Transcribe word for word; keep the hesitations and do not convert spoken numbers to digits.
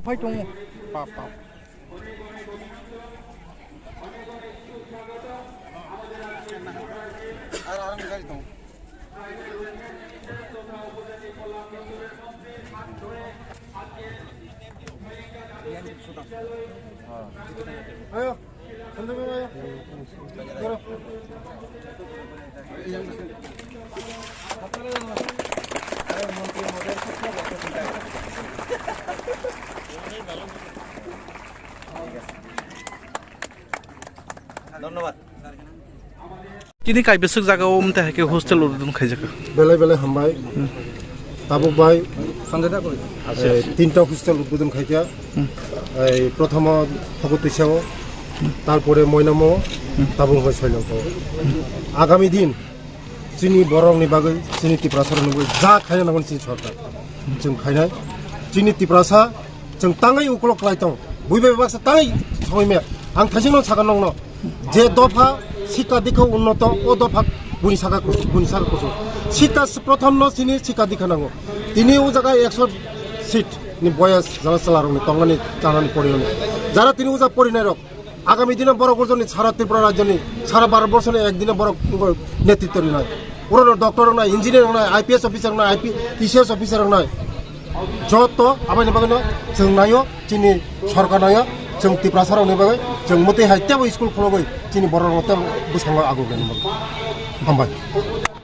Phai tongo. Pap, pap. Ar, ar, gari tongo. Ayo, sandal ayo. Goro. ধন্যবাদ। Chini kaibeswk jaga o wngte hai khe hostel ududun khaijak. Belai belai hambai. Tabuk bai, Sanjay da koi? Eh, tinta hostel udbodon khaikha. Hmm. Ei, prothom Phagutwisao, tarpore Moinamo, tabuk hoi Soilangko. Agami din chini borokni bagwi, chini Tiprasarokni bagwi ja khaina nango chini sorkar. Chwng khainai. Chini Tiprasa chwng tangwi ukolok khlai tong. Buibai baksa tangwi soi me. Ang thaisingno sakha nongno. Je dopha sikha dikha unnoto, o dopha buni saka kusu, buni saka kusu. Sikha s-, prothom no chini sikha dikha nango. Tini o jaga ekso seat ni boyas jara chwlarokni tongnani chanani porinani. Jara tini o jaga porinai rok. Agami dino borok ujoni sara Tripura rajyoni, sara Bharat borshoni ek dino borok netritwo rinai. Uro doctor rok nai, engineer rok nai, I P S officer rok nai, I P, T C S officer rok nai. Joto aboni bagwino chwng naio, chini sorkar naio, chwng Tiprasa rokni bagwi chwng mwtwi hai teibo school khulogwi chini borok rok teibo bwskango agugwi nang. Hambai.